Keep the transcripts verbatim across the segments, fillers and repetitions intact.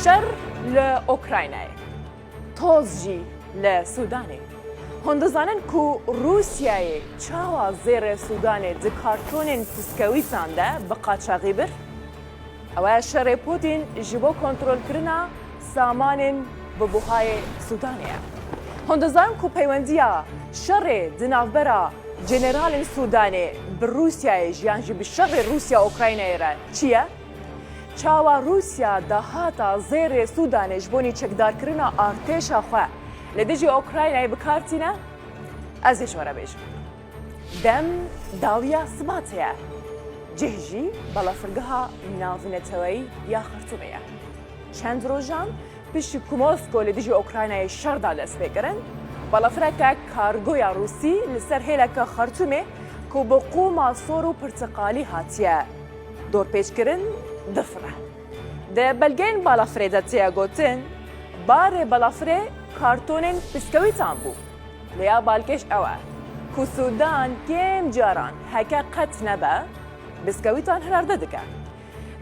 Şer li Ukraynayê, toz jî li Sûdanê. Hûn dizanin ku Rûsyayê çawa zêrê Sûdanê di kartonên piskewîtan de bi qaçaxî bir? Ew e şerê Putin ji bo kontrolkirina samanên bi buhayê Sûdanê ye. Hûn dizanin ku peywendiya şerê di navbera generalên Sûdanê bi Rûsyayê ji yan jî bi şerê Rûsya-Ukraynayê re çi ye? Çawa Rûsya dahata zêrê Sûdanê ji bo nî çekdarkirina artêşa xwe li dijî Ukraynayê bi kar tîne? Ez ê ji we re bêjim. Dem dawiya sibatê ye. Cih jî balafirgeha navneteweyî ya Xertûmê ye. Çend rojan piştî ku Mosko li dijî Ukraynayê şer da dest pê kirin, balafireke kargoya Rûsî li ser hêleke Xertûmê ku bi qûma sor û pirtiqalî hatiye dorpêçkirin, difire. Di belgeyên balafirê de tê gotin, barê balafirê kartonên piskewîtan bû. Lê ya balkêş ew e ku Sûdan kêm caran heke qet nebe, piskewîtan hilerde dike.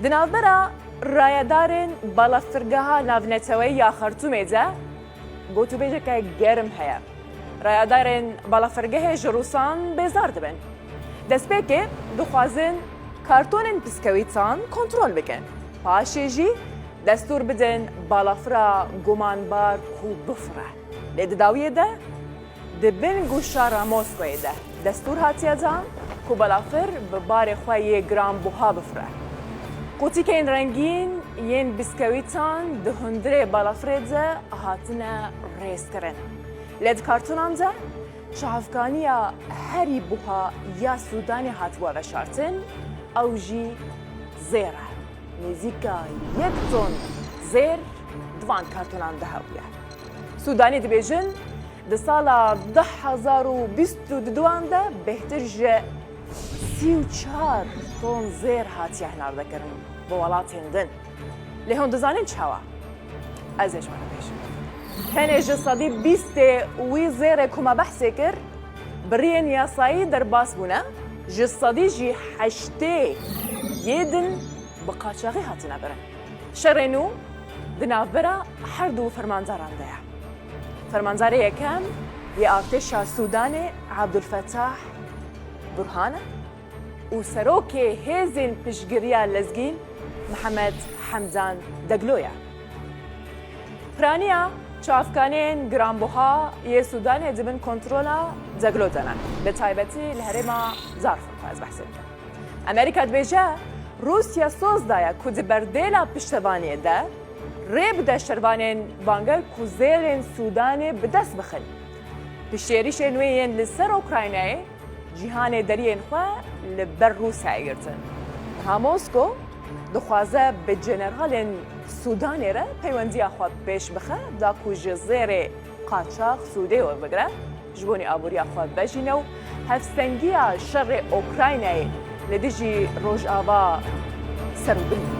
Di navbera rayedarên balafirgeha navneteweyî ya Xertûmê de gotûbêjeke germ heye. Rayedarên balafirgehê ji Rûsan bêzar dibin. Destpêkê dixwazin kartonên piskewîtan kontrol bikin. Paşê jî destûr bidin balafira gumanbar ku bifire. Lê di dawiyê de di bin goşara Moskoyê de destûr hatiye dan ku balafir bi barê xwe yê giranbuha bifire. Qutîkên rengîn yên piskewîtan di hundirê balafirê de hatine rêzkirin. Lê di kartonan de çavkaniya herî buha ya Sûdanê hatibû veşartin, ew jî zêr e. Nêzîka yek ton zêr di van kartonan de hebûye. Sûdanî dibêjin, di sala du hezar û bîst û duan de bêhtir ji sî û çar ton zêr hatiye hinardekirin bi welatên din. Lê hûn dizanin çawa? Ez ê ji we re bêjim. Tenê ji sedî bîstê wî zêrê ku me behsê kir, bi riyên yasayî derbas bûne, ji sedî jî heştê yê din bi qaçaxî hatine birin. Şerê nû di navbera her du fermandaran de ye. Fermandarê yekem yê artêşa Sûdanê Abdulfetah Burhan e û serokê hêzên piştgiriya lezgîn Mihemed Hemdan Deglo ye. Piraniya çavkaneyên giranbuha yê Sûdanê di bin kontrola Deglo de ne, bi taybetî li herêma Darfur ku ez behsê dikim. Amerîka dibêje, Rûsya soz daye ku di berdêla piştevaniyê de rê bide şervanên banger ku zêrên Sûdanê bi dest bixin. Piştêrîşên wê yên li ser Ukraynayê cîhanê deriyên xwe li ber Rûsyayê girtin. Niha Mosko dixwaze bi jeneralên Sûdanê re peywendiya xwe pêş bixe, da ku ji zêrê qaçax sûdê werbigire, ji bo nî aboriya xwe bejîne û hevstengiya şerê Ukraynayê li dijî Rojava serûbin bike.